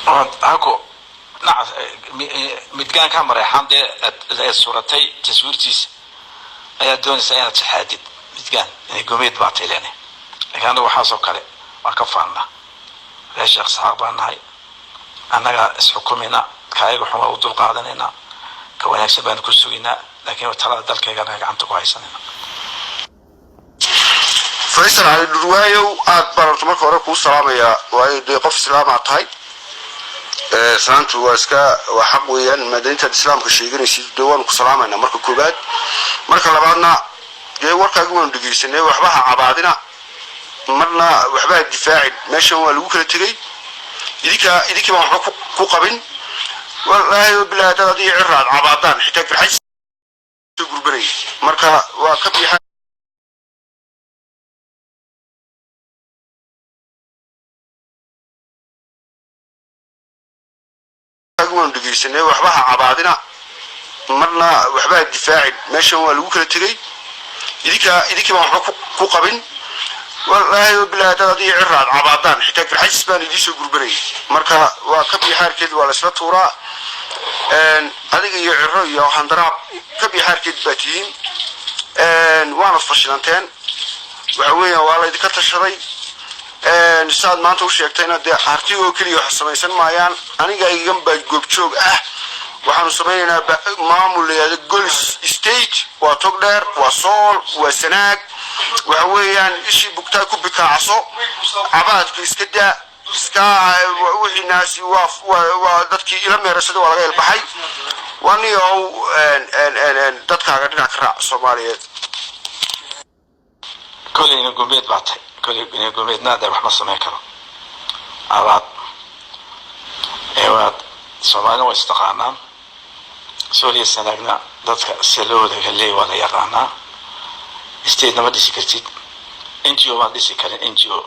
Haku nacas midgaanka Mareexaan dee aad suratay taswiirtiisa ayaad doonaysaa inaad shaxaadid. Midgaan inay gomeed baa tay leene, laakiin annaga waxaasoo kale waan ka faannaa. Reer Sheekh Isxaaq baan nahay, annagaa isxukumina. Kaayaga xun waa u dul qaadanaynaa, ka wanaagsan baanu ku suginaa, laakiin talada dalkayga annaga gacanta ku haysanayna. Faysal Cali Dhurwaayow, aad baan horta marka hore kuu salaamayaa, waayo dee qof islaamaa tahay. Salaantu waa iska waa xaq weeyaan, maadaama intaad islaamka sheeganaysid dee waanu ku salaamaynaa marka koobaad. Marka labaadna dee warkaagi waanu dhegaysanay. Waxba ha cabaadina, marna waxba ha difaacin. Meeshan waa lagu kala tegey, idinka idinkii baan waxba ku qabin. Wallaahi bilaahi, haddaad adiga Ciraad cabaadaan, xitaa Garxaj soo gurbanaya marka waa ka biixa. Waanu dhegaysanay, waxba ha cabaadina, marna waxba ha difaacin. Meeshan waa lagu kala tegey, idinka idinkii baan waxba ku qabin. Wallaahi bilaahi, haddaad adiga Ciraad cabaadaan, xitaa Garxajis baan idiin soo gurbanayay marka waa ka biixaarkeed, waa laysla tuuraa. Adiga iyo Ciro iyo Handaraab ka biixaarkeed baa tihiin, waana fashilanteen. Waxa weeyaan waa laydinka tashaday saad maanta u sheegtayna. Dee harti oo keliya wax samaysan maayaan, aniga igan baa goobjoog ah. Waxaanu samaynaynaa maamul la yidhahdo Golis State. Waa Togdheer, waa Sool, waa Sanaag. Waxa weeyaan ishii bugtaa ku bikaacso, cabaadka iska daa, iska wixiinaasi waa dadkii ila meerasada, waa laga ilbaxay. Waa niyow dadkaaga dhinac ka raac Soomaaliyeed. Koley ina gomeed baa tahay, koley ina gomeednaada wax ma samayn karo abaad eewaad. Soomaalina waa istaqaanaan, Sooliya Sanaagna dadka sida loo wada leey waa la yaqaanaa. Statena ma dhisi kartid, NGO baan dhisi karin, NGO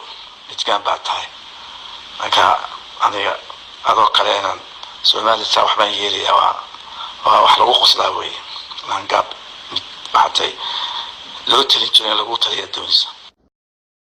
midgaan baa tahay. Marka aniga adoo kale inaan Soomaalita waxbaan yeelayaa waa wax lagu qoslaa weeye. Laangaab mid waxaa tahay loo talin jiro in lagu taliya doonaysa.